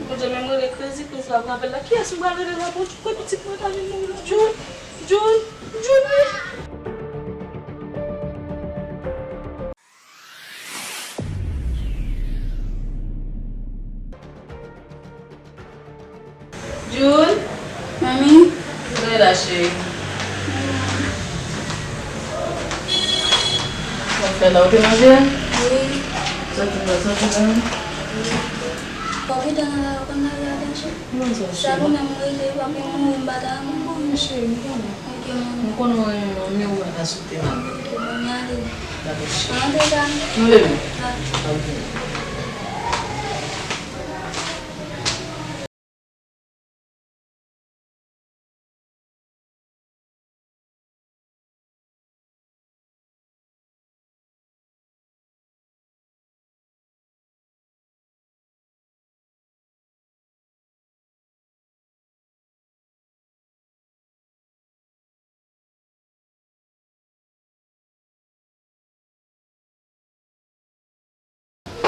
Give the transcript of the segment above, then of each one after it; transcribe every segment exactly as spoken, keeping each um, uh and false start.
Bondye, menm rele krezi, krezi la pran apèl la. Kiyès ou pral rele la? Bondye, kwe pitit mwen ta vin mouri la. Jun, Jun, Jun, wi. Jun. Manmi. Sa w la, cheri? Sa w fè la, ou te manje? Wi. Sa w te fè, sa w te fè? Papi, dan nan la, konn nan la, dan, cheri. Sa nou menm rete, papi mouri, m pa ta mouri. Wi, cheri, m konnen. Ok, manmi. M konnen w renmen manmi, ou pa ka sote manmi. Ok, manmi, ale. Dakò, cheri. Ann antre, sa. Nou leve. Ok.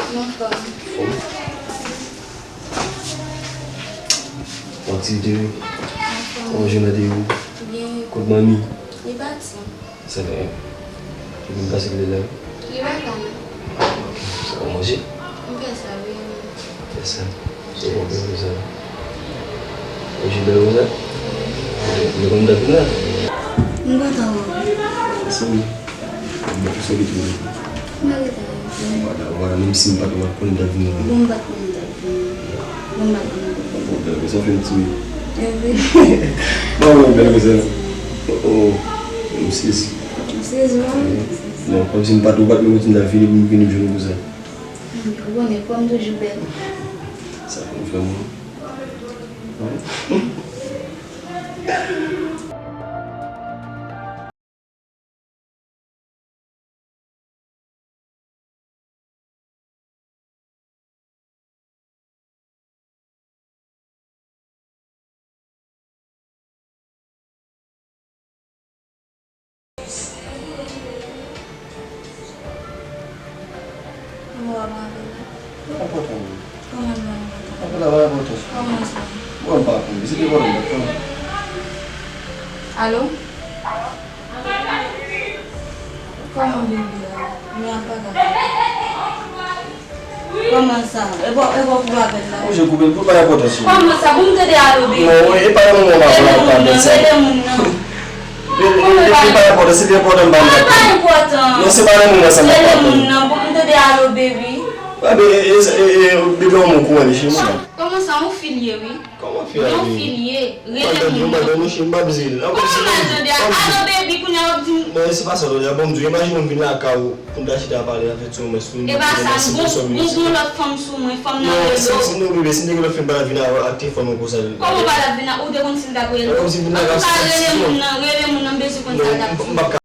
Mwen anfòm. Anfòm? Bon aktivite wi. Anfòm. Kòman jounen te ye? Byen. Kot manmi? Li pati. Sa byen. Li vin pase kote la? Li pa la non. Ok. Sa w manje? M fè sa wi. Fè sa. Se bon, byen konsa. Ou jwe bèl konsa? Ou konn dat vin la? M kontan wè w. Mèsi wi. M ap sou li tou. M pa gentan wè w. Vwala, vwala, menm si m pa t wè w, konnen dat vin la. Bon, m pa t konnen dat vin. Bon, m pa t konnen dat vin. Bon, bèl konsa, fè m ti wi. E vre. Bon, bon, bèl konsa. Oh, oh. M sezi. M sezi, wi. Non, kòmsi m pa t wè w, m pa t menm di m dat vini pou m vin jwenn ou konsa. Ou konnen, fò m toujou bèl. Sa konn fè mwen. Kòman w ap raple la? Pa enpòtan, wi. Kòman l va enpòtan? Apèl la pa enpòtan. Kòman sa? Bon, m pa konn. Se te pwoblèm, pa konn. Alo? Kòman bebe a? Mwen ap pale avè l. Kòman sa? E bò, e bò pou apèl la. Ou je koupe l pou l pa enpòtan sou mwen. Kòman sa? Pou m tande alo bebe. Non, e pa nan moman pa pou l ap pale sa. Rele moun nan, rele moun nan. Li, li, li, li pa enpòtan, se te enpòtan m pa nan. Pa enpòtan. Non, se pa nan moman sa m ap pale. Rele moun nan, pou m tande alo bebe. A, be, e, e, e, e, bebe yon moun kouran li che moun nan. Kòman sa? Yon fi l ye, wi. Kòman fi a ye? Yon fi l ye. Rele moun nan. Mwen tande, mwen tande, m pa bezwen li. Kòman m al tande a? Alo, baby, kounye a w ap di m. Non, se pa sa, Donia. Bon, m di w, imajine m vin lakay ou, pou n ta chita pale, an fèt, sou mwen, sou mwen. E pa sa, m gon, m gon lòt fanm sou mwen, fanm nan rele w. Non, si, si, non, bebe, si m te gen lòt fi, m pa t ap vin ak telefòn mwen konsa. Kòman w pa t ap vin ak, ou te konn si l t ap rele w? Kòmsi m vin lakay ou. Antouka, rele moun nan, rele moun nan, m bezwen konn sa l t ap di. M p ap ka.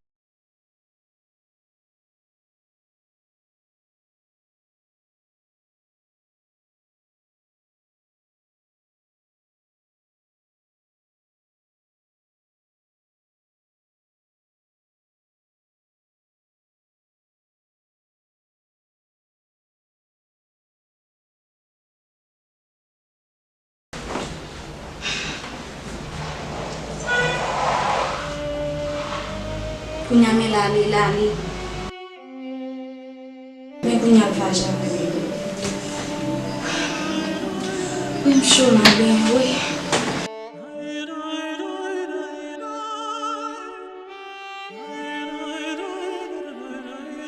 Kounye a, men l ale, l ale. Men kounye a, l fache avè m. Wi, m cho la, byen, wi.